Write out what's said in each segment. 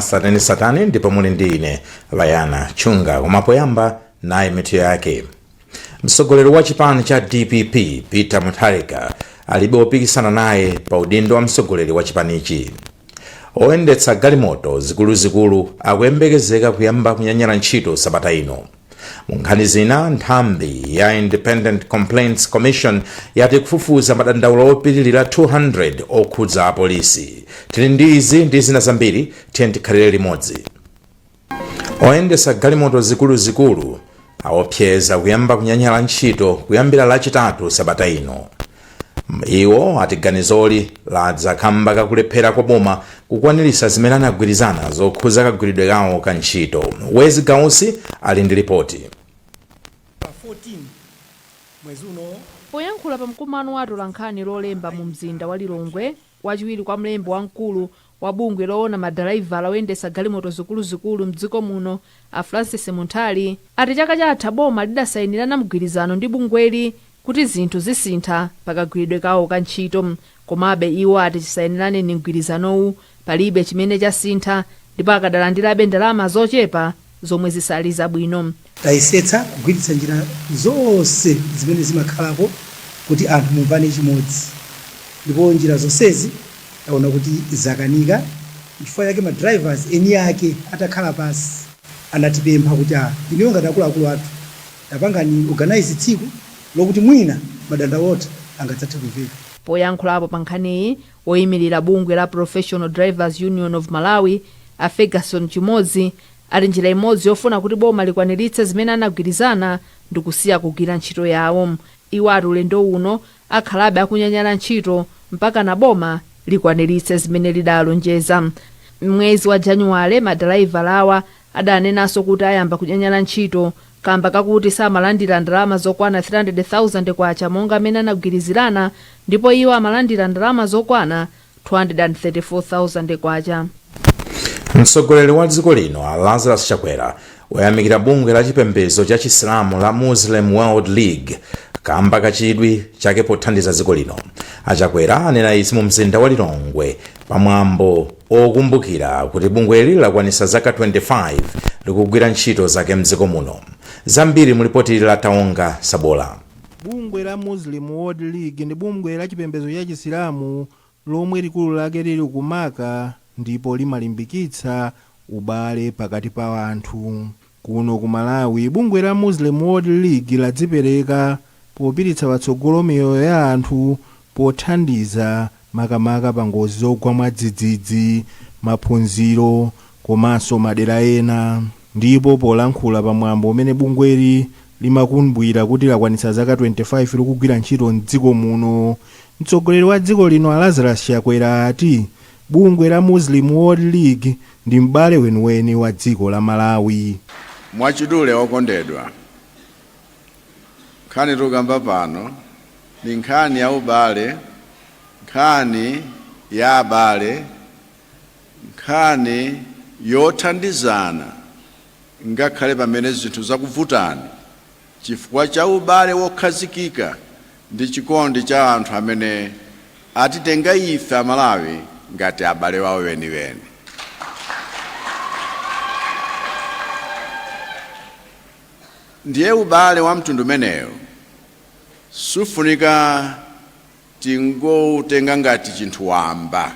Satani ndipo muli ndi ine Layana Chunga. Koma poyamba nayi mitu yake. Mtsogoleri wa chipani cha DPP Peter Mutharika alibe opikisana naye pa udindo wa mtsogoleri wa chipanichi. Oyendetsa galimoto zikuluzikulu akuyembekezeka kuyamba kunyanyala ntchito sabata ino. Mu nkhani zina, nthambi ya Independent Complaints Commission yati kufufuza madandaulo opitilira 200 okhudza apolisi. Tili ndi izi ndi zina zambiri, tiye tikhalire limodzi. Oyendetsa galimoto zikuluzikulu aopseza kuyamba kunyanyala ntchito kuyambira Lachitatu sabata ino. Iwo ati ganizoli ladza kamba kakulephera kwa boma kukwaniritsa zimene anagwirizana zokhuza kagwiridwe kawo ka ntchito. Wezi Gausi ali ndi ripoti. Pa 14 mwezi uno. Poyankhula pa mkumano wa atolankhani Lolemba mu mzinda wa Lilongwe, wachiwiri kwa mlembi wamkulu wa bungwe loona madalaivala oyendetsa galimoto zikuluzikulu mdziko muno, a Francis Munthali, ati chaka chatha boma lidasayinirana mgwirizano ndi bungweli kuti zinthu zisintha pakagwiridwe kawo ka ntchito. Komabe iwo ati chisayinirane ni mgwirizanowu palibe chimene chasintha ndipo akadalandirabe ndalama zochepa zomwe zisali zabwino. Tayesetsa kugwiritsa njira zonse zimene zimakhalako kuti anthu mumvane chimodzi, ndipo njira zonsezi taona kuti zakanika. Chifukwa chake ma drivers eni ake atakhala pasi anatipempha kuti a inuyo ngati akuluakulu athu tapangani organize tsiku lokuti mwina madandaulo angadzathe kumveka. Poyankhulapo pa nkhaniyi, woyimirira bungwe la Professional Drivers Union of Malawi, a Ferguson Chimodzi, ati njira imodzi yofuna kuti boma likwaniritse zimene anagwirizana ndi kusiya kugwira ntchito yawo. Iwo ati ulendo uno akhalabe akunyanyala ntchito mpaka na boma likwaniritse zimene lidalonjeza. Mwezi wa Januwale madalaivala awa adanenanso kuti ayamba kunyanyala ntchito kamba kakuti samalandira ndalama zokwana 300,000 kwacha monga amene anagwirizirana, ndipo iwo amalandira ndalama zokwana 234,000 kwacha. Mtsogoleri wa dziko lino Lazarus Chakwera wayamikira bungwe la chipembedzo cha Chisilamu la Muslim World League kamba kachidwi chake pothandiza dziko lino. Achakwera anena izi mu mzinda wa Lilongwe pamwambo okumbukira kuti bungweli lakwanitsa zaka 25 likugwira ntchito zake mdziko muno. Zambiri mulipoti la Taonga Sabola. Bungwe la Muslim World League ndi bungwe la chipembedzo cha Chisilamu lomwe likulu lake lili ku Maka ndipo limalimbikitsa ubale pakati pa anthu. Kuno ku Malawi, bungwe la Muslim World League ladzipereka popititsa patsogolo miyoyo ya anthu pothandiza makamaka pa ngozi zogwa mwadzidzidzi, maphunziro komanso madera ena. Ndipo polankhula pamwambo umene bungweli limakumbukira kuti lakwanitsa zaka 25 likugwira ntchito mdziko muno, mtsogoleri wa dziko lino Lazarus Chakwera ati bungwe la Muslim World League ndi m'bale weniweni wa dziko la Malawi. Mwachidule okondedwa, nkhani tikukamba pano ni nkhani ya ubale, nkhani ya abale, nkhani yothandizana ngakhale pamene zinthu zakuvutani chifukwa cha ubale wokhazikika ndi chikondi cha anthu amene atitenga ife Amalawi ngati abale wawo weniweni. Ndiye ubale wa mtundu umenewo sufunika tingoutenga ngati chinthu wamba.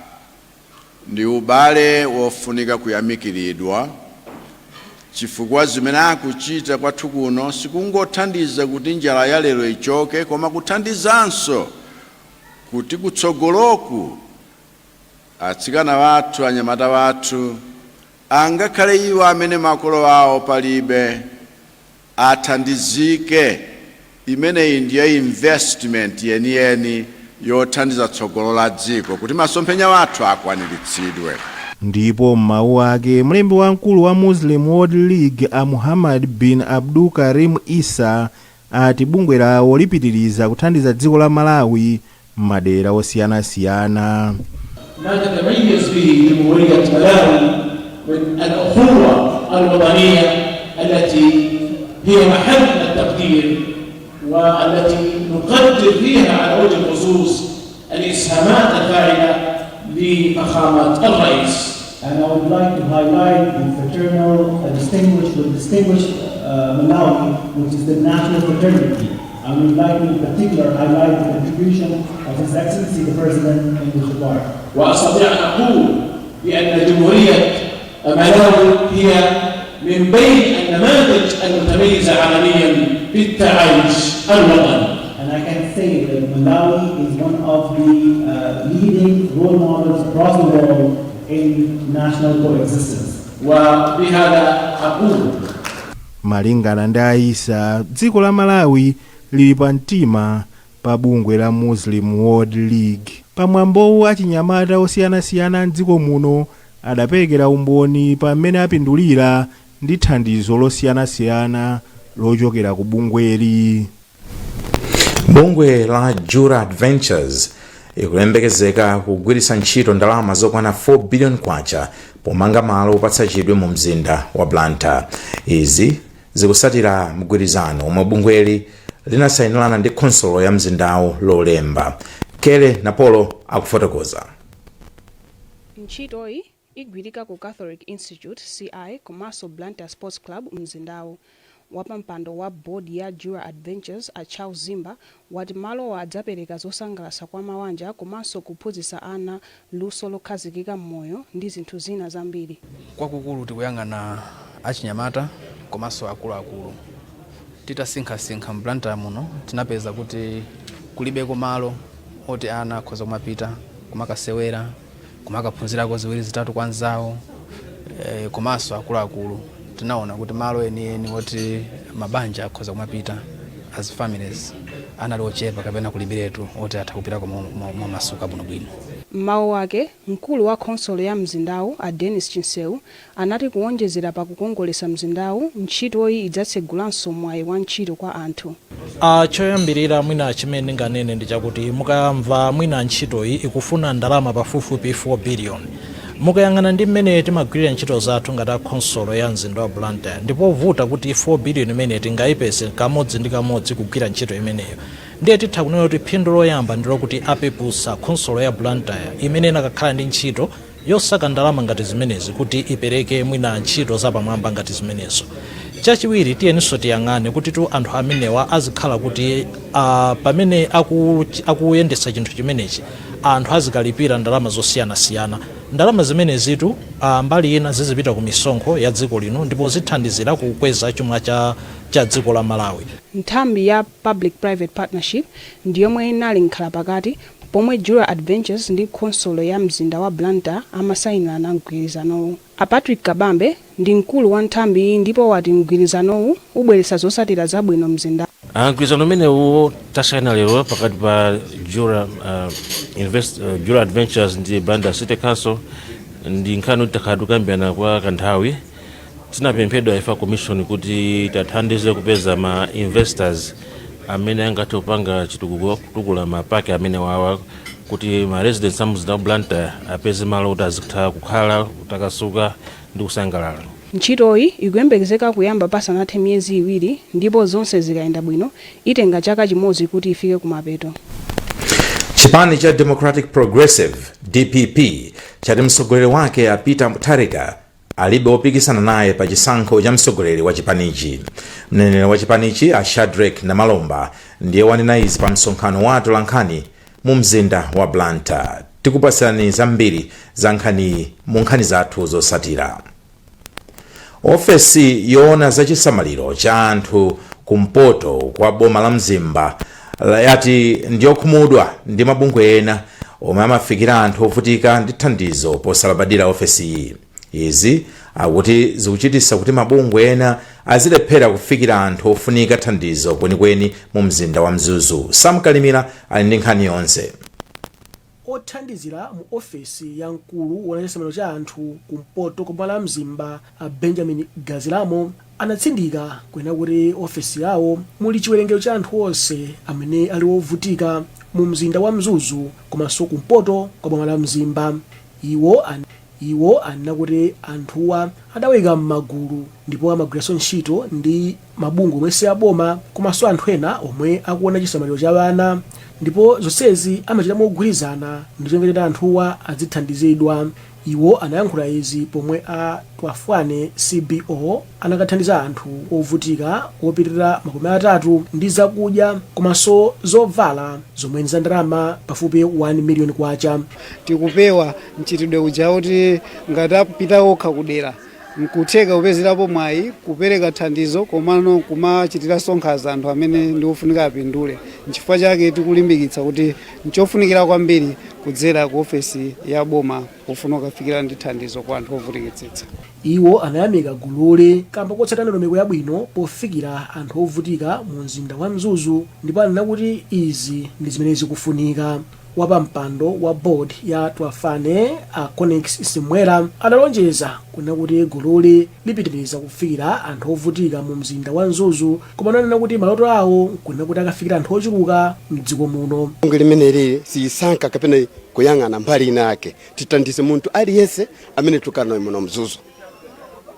Ndi ubale wofunika kuyamikiridwa chifukwa zimene akuchita kwathu kuno sikungothandiza kuti njala ya lero ichoke, koma kuthandizanso kuti kutsogoloku atsikana wathu, anyamata wathu, angakhale iwo amene makolo awo palibe, athandizike. Imeneyi ndiyo investment yeniyeni yothandiza tsogolo la dziko kuti masomphenya wathu akwaniritsidwe. Ndipo m'mawu ake, mlembi wamkulu wa Muslim World League a Muhammad bin Abdul Karim Isa ati bungwe lawo lipitiriza kuthandiza dziko la Malawi m'madera osiyanasiyana. ما تتميز به جمهورية ملاوي من الأخوة الوطنية التي هي محل التقدير والتي نقدر فيها على وجه الخصوص الإسهامات الفاعلة لفخامة الرئيس. And I would like to highlight the fraternal, the distinguished Malawi, which is the national fraternity. And we would like to in particular highlight the contribution of His Excellency the President in this regard. وأستطيع أن أقول بأن جمهورية ملاوي هي من بين النماذج المتميزة عالميا بالتعايش الوطني. And I can say that Malawi is one of the leading role models across the world in national coexistence. وبهذا أقول Malingana ndi a Issa, dziko la Malawi lili pa mtima pa bungwe la Muslim World League. Pamwambowu, achinyamata osiyanasiyana mdziko muno adaperekera umboni pamene apindulira ndi thandizo losiyanasiyana lochokera ku bungweli. Bungwe la Jura Adventures ikuyembekezeka kugwiritsa ntchito ndalama zokwana 4 billion kwacha pomanga malo opatsa chidwi mu mzinda wa Blantyre. Izi zikusatira mgwirizano omwe bungweli linasayinirana ndi khonsolo ya mzindawo Lolemba. Kele Napolo akufotokoza. Ntchitoyi igwirika ku Catholic Institute, CI, komanso Blantyre Sports Club mzindawo. Wapampando wa board ya Jura Adventures, a Charles Zimba, wati malowa adzapereka zosangalatsa kwa mawanja komanso kuphunzitsa ana luso lokhazikika m'moyo ndi zinthu zina zambiri. Kwakukulu tikuyang'ana achinyamata komanso akuluakulu. Titasinkhasinkha m'Blantyre muno, tinapeza kuti kulibeko malo oti ana akhoza kumapita kumakasewera, kumakaphunzirako ziwiri zitatu kwa anzawo, komanso akuluakulu. Tinaona kuti malo enieni oti mabanja akhoza kumapita as families anali ochepa kapena kulibiretu oti atha kupitako momasuka bwinobwino. Mmawu ake, mkulu wa khonsolo ya mzindawu, a Dennis Chinseu, anati kuwonjezera pa kukongoletsa mzindawu, ntchitoyi idzatsegulanso mwayi wa ntchito kwa anthu. Choyambirira mwina chimene ndinganene ndi chakuti mukamva mwina ntchitoyi ikufuna ndalama pafupifupi 4 billion, mukayang'ana ndi mmene timagwirira ntchito zathu ngati a khonsolo ya mzinda wa Blantyre, ndipovuta kuti 4 billion imene tingayipeze kamodzi ndi kamodzi kugwira ntchito imeneyo. Ndiye titha kunena kuti phindu loyamba ndilokuti apepusa khonsolo ya Blantyre imene inakakhala ndi ntchito yosaka ndalama ngati zimenezi kuti ipereke mwina ntchito zapamwamba ngati zimenezo. Chachiwiri, tiyeninso tiyang'ane kuti tu anthu amenewa azikhala kuti pamene akuyendetsa chinthu chimenechi, anthu azikalipira ndalama zosiyanasiyana. Ndalama zimenezitu mbali ina zizipita ku misonkho ya dziko lino ndipo zithandizira kukweza chuma cha dziko la Malawi. Nthambi ya Public Private Partnership ndi yomwe inali nkhalapakati pomwe Jura Adventures ndi khonsolo ya mzinda wa Blantyre amasayinirana mgwirizanowu. A Patrick Kabambe ndi mkulu wa nthambiyi ndipo wati mgwirizanowu ubweretsa zotsatira zabwino mzinda. Mgwirizano umenewu tasayina lero pakati pa Jura Adventures ndi Blantyre City Council ndi nkhani kuti takhala tikukambirana kwa kanthawi. Tinapemphedwa ifa commission kuti tathandize kupeza ma investors amene angathe kupanga chitukuko, kutukula mapaki amene wawa, kuti ma residents a mzinda wa Blantyre apeze malo kuti azitha kukhala, kutakasuka ndi kusangalala. Ntchitoyi ikuyembekezeka kuyamba pasanathe miyezi 2 ndipo zonse zikayenda bwino itenga chaka chimodzi kuti ifike kumapeto. Chipani cha Democratic Progressive, DPP, chati mtsogoleri wake a Peter Mutharika alibe wopikisana naye pa chisankho cha mtsogoleri wa chipanichi. Mneneri wa chipanichi, a Shadrack Namalomba, ndiye wanena izi pa msonkhano wa atolankhani mu mzinda wa Blantyre. Tikupasirani zambiri za nkhani mu nkhani zathu zotsatira. Ofesi yoona zachisamaliro cha anthu kumpoto kwa boma la Mzimba yati ndiyokhumudwa ndi mabungwe ena omwe amafikira anthu ovutika ndi thandizo posalabadira ofesiyi. Izi akuti zikuchititsa kuti mabungwe ena azilephera kufikira anthu ofunika thandizo kwenikweni mu mzinda wa Mzuzu. Sam Kalimira ali ndi nkhani yonse. Othandizira mu ofesi ya mkulu wa chisamaliro cha anthu kumpoto kwa boma la Mzimba, a Benjamin Gazilamo, anatsindika kunena kuti ofesi yawo muli chiwerengero cha anthu onse amene ali ovutika mu mzinda wa Mzuzu komanso kumpoto kwa boma la Mzimba. Iwo anena kuti anthuwa adaweka m'magulu ndipo amagwiranso ntchito ndi mabungwe omwe si aboma komanso anthu ena omwe akuona chisamaliro cha ana, ndipo zonsezi amachita mogwirizana ndi cholinga choti anthuwa azithandizidwa. Iwo anayankhula izi pomwe a Twafane CBO anakathandiza anthu ovutika opitirira 30 ndi zakudya komanso zovala zomwe ndi za ndalama pafupi 1 miliyoni kwacha. Tikupewa mchitidwe uja kuti ngati apita okha kudera, nkutheka kupezerapo mwayi kupereka thandizo, komano kumachitiranso nkhanza anthu amene ndi ofunika apindule. Nchifukwa chake tikulimbikitsa kuti nchofunikira kwambiri kudzera ku ofesi ya boma pofuna kukafikira ndi thandizo kwa anthu ovutikitsitsa. Iwo anayamika gululi kamba kotsata ndondomeko yabwino pofikira anthu ovutika mu mzinda wa Mzuzu ndipo anena kuti izi ndi zimene zikufunika. Wapampando wa board ya Twafane, a Connex Simwera, analonjeza kunena kuti gululi lipitiriza kufikira anthu ovutika mu mzinda wa Mzuzu, koma ananena kuti maloto awo nkunena kuti akafikira anthu ochuluka mdziko muno. Bungwe limene lili siyisankha kapena kuyang'ana mbali ina yake. Tithandize munthu aliyense amene tukana naye muno Mzuzu,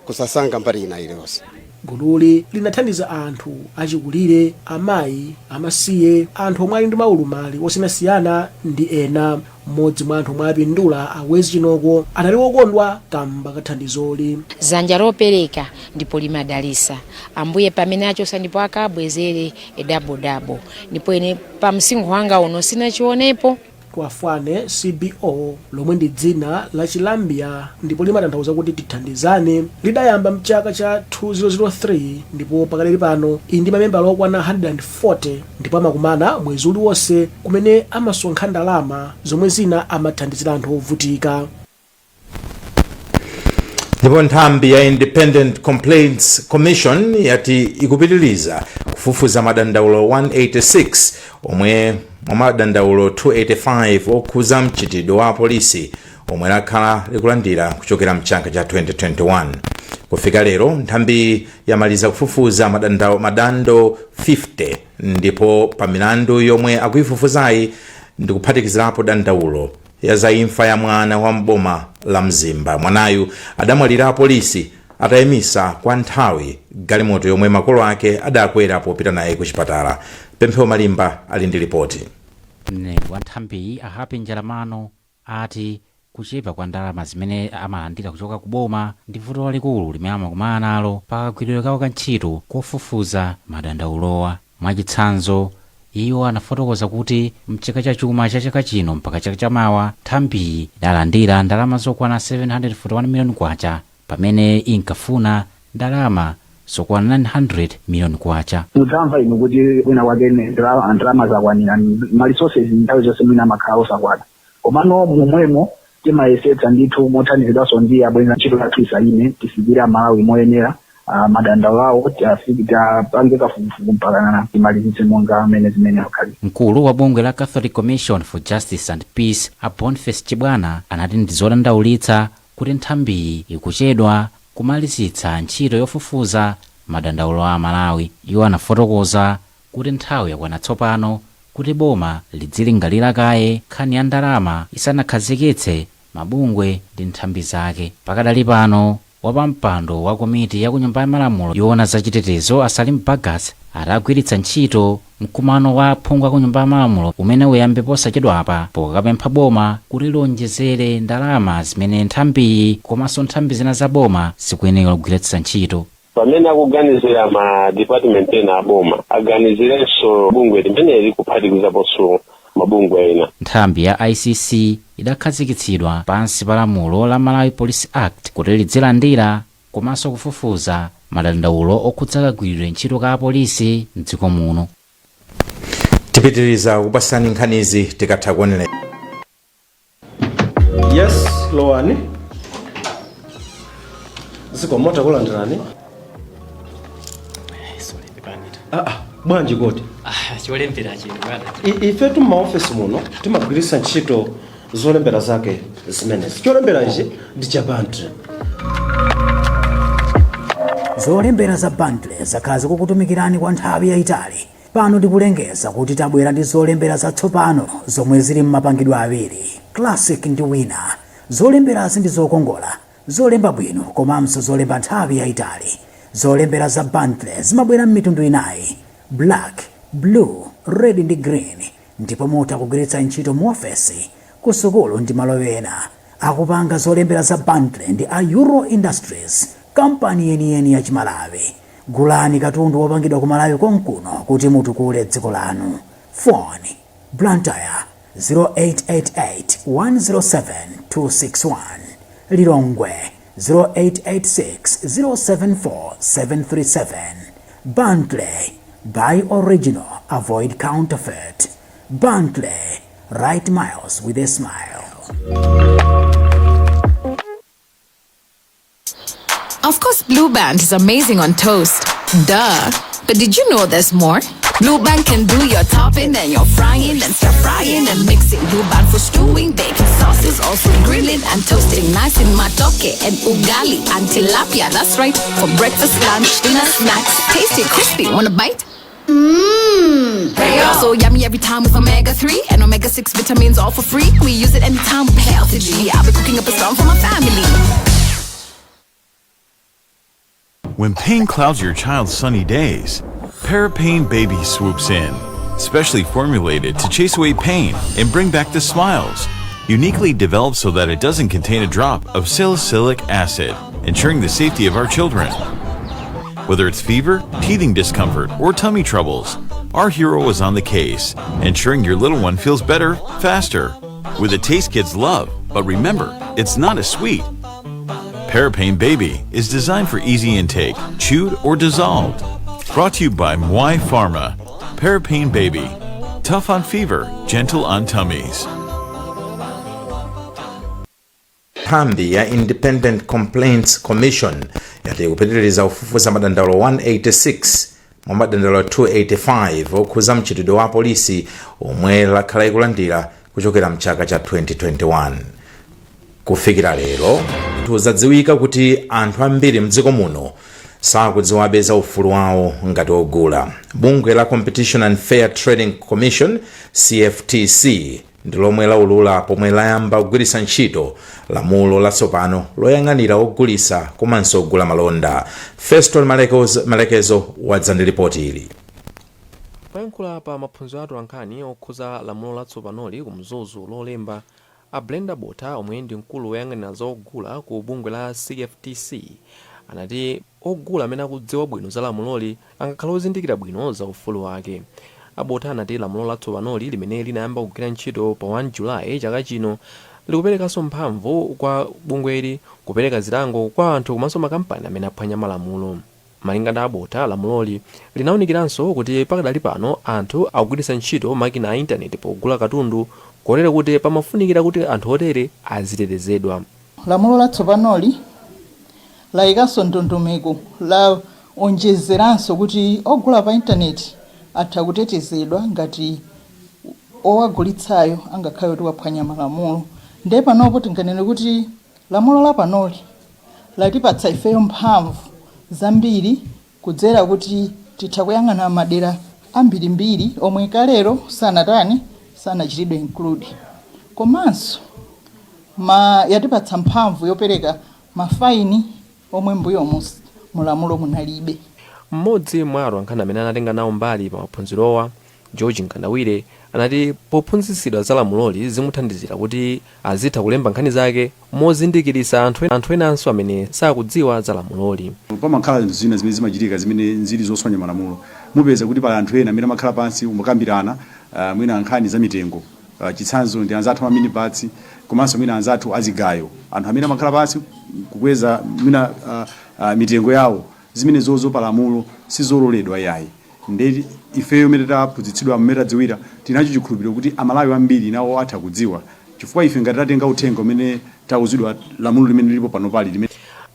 kusasankha mbali ina iliyonse. Gululi linathandiza anthu achikulire, amayi amasiye, anthu omwe ali ndi maulumali osiyanasiyana ndi ena. Mmodzi mwa anthu omwe apindula, a Wezi Chinoko, anali wokondwa kamba ka thandizoli. Zanja lopereka ndipo limadalisa. Ambuye pamene achosa ndipo akabwezere double double, ndipo ine pa msinkhu wanga uno sinachionepo. Twafane CBO, lomwe ndi dzina la Chilambya ndipo limatanthauza kuti tithandizane, lidayamba mchaka cha 2003 ndipo pakadali pano ili ndi mamembala okwana 140 ndipo amakumana mwezi uliwonse kumene amasonkha ndalama zomwe zina amathandizira anthu ovutika. Ndipo nthambi ya Independent Complaints Commission yati ikupitiriza kufufuza madandaulo 186, omwe mwa madandaulo 285 okhuza mchitidwe wa apolisi omwe lakhala likulandira kuchokera mchaka cha 2021. Kufika lero, nthambi yamaliza kufufuza madando 50, ndipo pa milandu yomwe akuifufuzayi ndikuphatikizirapo dandaulo ya za imfa ya mwana wa mboma la Mzimba. Mwanayu adamwalira apolisi atayimisa kwa nthawi galimoto yomwe makolo ake adakwera popita naye ku chipatala. Pemphero Malimba ali ndi ripoti. Mneneri wa nthambiyi, a Happy Njalamano, ati kuchepa kwa ndalama zimene amalandira kuchoka ku boma ndi vuto lalikulu limene amakumana nalo pakagwiridwe kawo ka ntchito kofufuza madandaulowa. Mwachitsanzo, iwo anafotokoza kuti mchaka cha chuma cha chaka chino mpaka chaka chamawa, nthambiyi idalandira ndalama zokwana 741 miliyoni kwacha pamene inkafuna ndalama zokwana 900 miliyoni kwacha. Mudzamva inu kuti wina wake ndalama zakwanira, ma resources nthawi zonse mwina amakhala osakwana, komano momwemo timayesetsa ndithu mothandizidwanso ndi abwenzi, ntchito yathu isayime, tifikire Amalawi moyenera, madandaulo awo tipange kafukufuku mpaka timalizitse monga amene zimene akhalira. Mkulu wa bungwe la Catholic Commission for Justice and Peace, a Boniface Chibwana, anati ndi zodandaulitsa kuti nthambiyi ikuchedwa kumalizitsa ntchito yofufuza madandaulo a Amalawi. Iwo anafotokoza kuti nthawi yakwana tsopano kuti boma lidzilingalira kaye nkhani ya ndalama isanakhazikitse mabungwe ndi nthambi zake. Pakadali pano, wapampando wa komiti ya ku Nyumba ya Malamulo yoona zachitetezo, a Salim Bagas, atagwiritsa ntchito mkumano wa aphungu a ku Nyumba ya Malamulo umene uyambe posachedwapa pokapempha boma kuti lionjezere ndalama zimene nthambiyi komanso nthambi zina za boma zikuyenera kugwiritsa ntchito. Pamene akuganizira ma department ena aboma, aganizirenso bungwe limeneli kuphatikizaponso mabungwe ena. Nthambi ya ICC idakhazikitsidwa pansi pa lamulo la Malawi Police Act kuti lidzilandira komanso kufufuza madandaulo okhudza kagwiridwe ntchito ka apolisi mdziko muno. Tipitiriza kupasani nkhanizi tikatha kuonera. Yes, lowani. Zikomo, takulandirani. Ah, ah, bwanji kodi? Ah, cholembera chino, bwana. Ifetu m'maofesi muno timagwiritsa ntchito zolembera zake zimenezi. Cholembera ichi ndi cha Bentley. Zolembera za Bentley zakhala zikukutumikirani kwa nthawi yayitali. Pano tikulengeza kuti tabwera ndi zolembera zatsopano zomwe zili m'mapangidwe awiri, Classic ndi Winner. Zolemberazi ndi zokongola, zolemba bwino komanso zolemba nthawi yayitali. Zolembera za Bentley zimabwera m'mitundu inayi: black, blue, red ndi green, ndipo mutha kugwiritsa ntchito mu ofesi, ku sukulu ndi malo ena. Akupanga zolembera za Bentley ndi a Euro Industries, kampani yeniyeni ya Chimalawi. Gulani katundu wopangidwa ku Malawi konkuno kuti mutukule dziko lanu. Phone: Blantyre 0888 107 261, Lilongwe 0886 074 737. Bentley, buy original, avoid counterfeit. Bentley, write miles with a smile. Of course, Blue Band is amazing on toast. Duh. But did you know there's more? Blue Band can do your topping and your frying and stir frying and mixing. Blue Band for stewing, baking sauces, also grilling and toasting. Nice in matoke and ugali and tilapia. That's right. For breakfast, lunch, dinner, snacks. Tasty, crispy. Want a bite? Mmm. So yummy every time with omega 3 and omega 6 vitamins all for free. We use it anytime with healthy G. I'll be cooking up a storm for my family. When pain clouds your child's sunny days, Parapain Baby swoops in, specially formulated to chase away pain and bring back the smiles. Uniquely developed so that it doesn't contain a drop of salicylic acid, ensuring the safety of our children. Whether it's fever, teething discomfort, or tummy troubles, our hero is on the case, ensuring your little one feels better, faster. With a taste kids love, but remember, it's not as sweet. Parapain Baby is designed for easy intake, chewed or dissolved. Brought to you by Mwai Pharma. Parapain Baby. Tough on fever, gentle on tummies. Nthambi ya Independent Complaints Commission yati ikupitiriza kufufuza madandaulo 186 mwa madandaulo 285 okhuza mchitidwe wa apolisi omwe lakhala ikulandira kuchokera mchaka cha 2021 kufikira lero. Zadziwika kuti anthu ambiri mdziko muno sakudziwabe za ufulu wawo ngati ogula. Bungwe la Competition and Fair Trading Commission, CFTC, ndi lomwe laulula pomwe layamba kugwiritsa ntchito lamulo latsopano loyang'anira ogulitsa komanso ogula malonda. Feston Malekezo wadza ndi ripoti ili. Poyankhula pa maphunziro a atolankhani okhuza lamulo latsopanoli ku Mzuzu Lolemba, a Brenda Botha omwe ndi mkulu woyang'anira za ogula ku bungwe la CFTC anati ogula amene akudziwa bwino za lamuloli angakhale ozindikira bwino za ufulu wake. A Botha anati lamulo latsopanoli limene linayamba kugwira ntchito pa 1 July chaka chino likuperekanso mphamvu kwa bungweli kupereka zilango kwa anthu komanso makampani amene aphwanya malamulo. Malinga ndi a Botha, lamuloli linaunikiranso kuti pakadali pano anthu akugwiritsa ntchito makina a intaneti pogula katundu kotero kuti pamafunikira kuti anthu otere azitetezedwa. Lamulo latsopanoli layikanso ndondomeko, la onjezeranso kuti ogula pa intaneti atha kutetezedwa ngati owagulitsayo angakhale kuti waphwanya malamulo. Ndiye panopo tinganene kuti lamulo lapanoli latipatsa ifeyo mphamvu zambiri kudzera kuti titha kuyang'ana madera ambirimbiri omwe kalero sanatani, sanachitidwe include. Komanso ma yatipatsa mphamvu yopereka mafaini omwe mbuyomu mulamulo munalibe. Mmodzi mwa atolankhani amene anatenga nawo mbali pa maphunzirowa, George Mkandawire, anati pophunzitsidwa za lamuloli zimuthandizira kuti azitha kulemba nkhani zake mozindikiritsa anthu enanso amene sakudziwa za lamuloli. Pamakhala zinthu zina zimene zimachitika zimene zili zoswanya malamulo. Mupeza kuti pali anthu ena amene amakhala pansi kumakambirana mwina nkhani za mitengo. Chitsanzo ndi anzathu a minibus komanso mwina anzathu azigayo. Anthu amene amakhala pansi kukweza mwina mitengo yawo, zimenezozo pa lamulo sizololedwa yayi. Nde ifeyo mmene taphunzitsidwa, mmene tadziwira, tinacho chikhulupiriro kuti Amalawi ambiri nawo atha kudziwa chifukwa ife ngati tatenga uthenga umene tauzidwa, lamulo limene lilipo panopali limene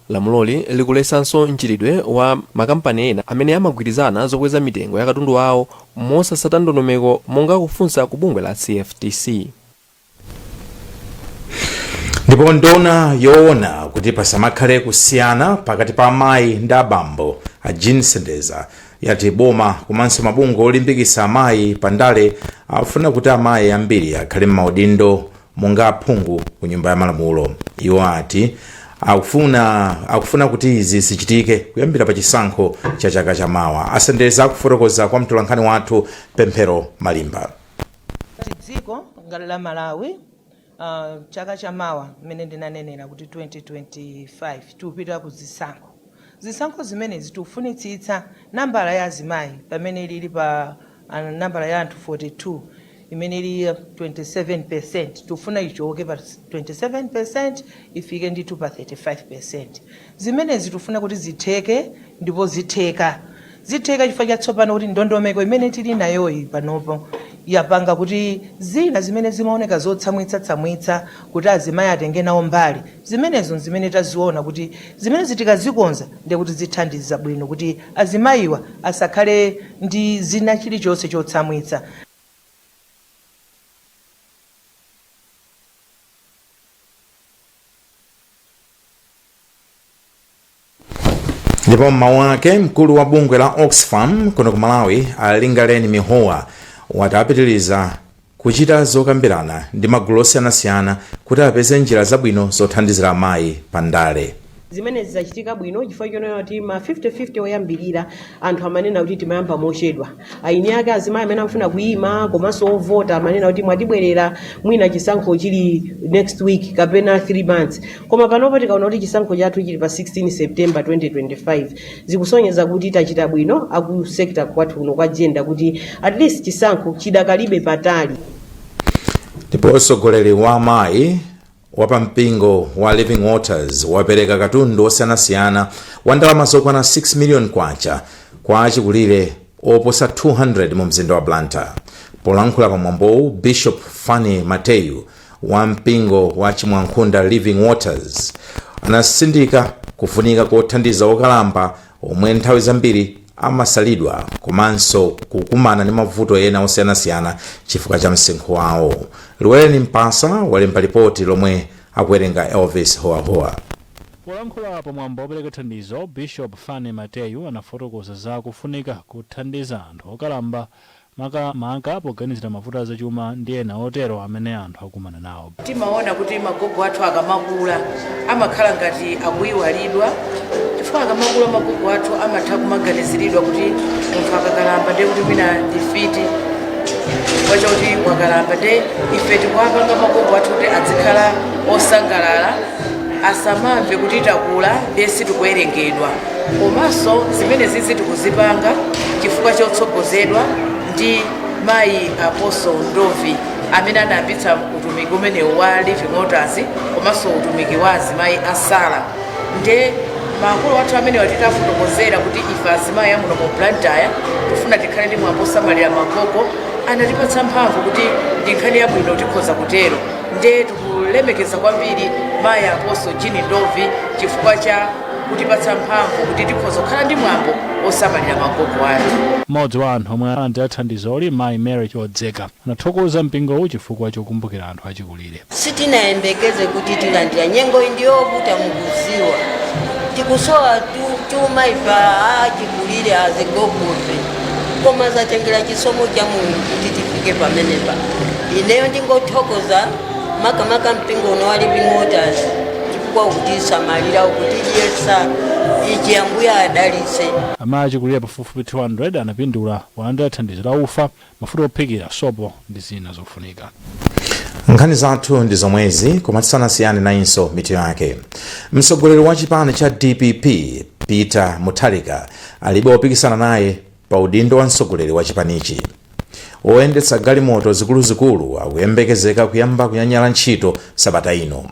Lamuloli likuletsanso mchitidwe wa makampani ena amene amagwirizana zokweza mitengo ya katundu wawo mosatsata ndondomeko monga kufunsa ku bungwe la CFTC. Ndipo nduna yoona kuti pasamakhale kusiyana pakati pa amayi ndi abambo, a Jean Sendeza, yati boma komanso mabungwe olimbikitsa amayi pandale afuna kuti amayi ambiri akhale m'maudindo monga aphungu ku Nyumba ya Malamulo. Iwo ati akufuna kuti izi zichitike kuyambira pa chisankho cha chaka chamawa. Asendeza akufotokoza kwa mtolankhani wathu Pemphero Malimba. Dziko ngati la Malawi, Chaka chamawa, mmene ndinanenera kuti 2025 tikupita ku zisankho, zisankho zimenezi tikufunitsitsa nambala ya azimayi pamene ilili pa nambala ya anthu 42, imene ili 27%, tikufuna ichoke pa 27% ifike ndithu pa 35%. Zimenezi tikufuna kuti zitheke, ndipo zitheka, zitheka chifukwa chatsopano kuti ndondomeko imene tili nayoyi panopo yapanga kuti zina zimene zimaoneka zotsamwitsa-tsamwitsa kuti azimayi atenge nawo mbali, zimenezo zimene taziona kuti zimene tikazikonza ndiye kuti zithandiza bwino kuti azimayiwa asakhale ndi zina chilichonse chotsamwitsa. Ndipo mmawu ake, mkulu wa bungwe la Oxfam kuno ku Malawi, Alingaleni Mihowa, wati apitiriza kuchita zokambirana ndi magulu osiyanasiyana kuti apeze njira zabwino zothandizira amayi pa ndale. Zimenezi zachitika bwino chifukwa chonena kuti ma 50-50 oyambirira anthu amanena kuti timayamba mochedwa. Aini ake azimayi amene amafuna kuyima komanso ovota amanena kuti mwatibwerera mwina chisankho chili next week kapena 3 months. Koma panopo tikaona kuti chisankho chathu chili pa 16 September 2025, zikusonyeza kuti tachita bwino aku sector kwathu kuno kwa gender kuti at least chisankho chidakalibe patali. Ndipo mtsogoleri wa amayi wapampingo wa Living Waters wapereka katundu osiyanasiyana wa ndalama zokwana 6 million kwacha kwa achikulire oposa 200 mu mzinda wa Blantyre. Polankhula pa mwambowu, Bishop Fanny Mateyu wa mpingo wa Chimwankhunda Living Waters anasindika kufunika kothandiza okalamba omwe nthawi zambiri amasalidwa komanso kukumana ndi mavuto ena osiyanasiyana chifukwa cha msinkhu wawo. Liwereni Mpasa walemba lipoti lomwe akuwerenga Elvis Howahowa. Polankhula pamwambo wopereka thandizo, Bishop Fanny Mateyu anafotokoza za kufunika kuthandiza anthu okalamba, makamaka poganizira mavuto azachuma ndi ena otero amene anthu akumana nawo. Timaona kuti magogo athu akamakula amakhala ngati akuyiwalidwa, chifukwa akamakula magogo athu amatha kumaganiziridwa kuti munthu akakalamba ndiye kuti mwina ndi mfiti wachakuti wakalamba. Ndiye ife tikuwapanga magogo athu kuti adzikhala osangalala, asamamve kuti takula ndiye sitikuwerengedwa. Komanso zimenezi tikuzipanga chifukwa chotsogozedwa ndi mayi Apostle Ndovi amene anayambitsa utumiki umenewu wa Living Waters komanso utumiki wa azimayi asala. Nde makolo athu amene titafotokozera kuti ife azimayi amuno mu Blantyre tifuna tikhale ndi mwambo osamalira magogo, anatipatsa mphamvu kuti ndi nkhani yabwino, tikhoza kutero. Nde tikulemekeza kwambiri mayi Apostle Jean Ndovi chifukwa cha kutipatsa mphamvu kuti tikhoza kukhala ndi mwambo osamalira magogo athu. Mmodzi wa anthu omwe analandira thandizoli, mayi Mary Chodzeka, anathokoza mpingowu chifukwa chokumbukira anthu achikulire. Sitinayembekeze kuti tilandira. Nyengo iyi ndiyovuta, mukuziwa tikusowa chuma ife achikulire azigogofe, koma zatengera chisomo cha Mulungu kuti tifike pamenepa. Ineyo ndingothokoza makamaka mpingo uno wa Living Waters chifukwa ukutisamalira, ukutidyetsa ichi. Ambuye adalitse. Amayi achikulire pafupifupi 200 anapindula polandira thandizo la ufa, mafuta ophikira, sopo ndi zina zofunika. Nkhani zathu ndi zomwezi, koma tisanasiyane nayinso mitu yake. Mtsogoleri wa chipani cha DPP Peter Mutharika alibe wopikisana naye pa udindo wa mtsogoleri wa chipanichi. Oyendetsa galimoto zikuluzikulu akuyembekezeka kuyamba kunyanyala ntchito sabata ino.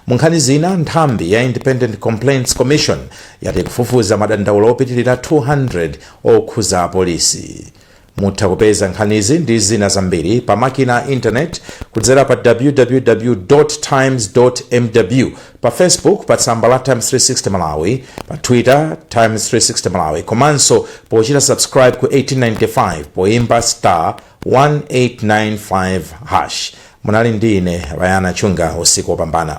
Mu nkhani zina, nthambi ya Independent Complaints Commission yati kufufuza madandaulo opitilira 200 okhuza apolisi. Mutha kupeza nkhanizi ndi zina zambiri pa makina a internet kudzera pa www times mw, pa Facebook pa tsamba la Times 360 Malawi, pa Twitter Times 360 Malawi, komanso pochita subscribe ku 1895 poimba star 1895 hash. Munali ndi ine Rayana Chunga. Usiku wopambana.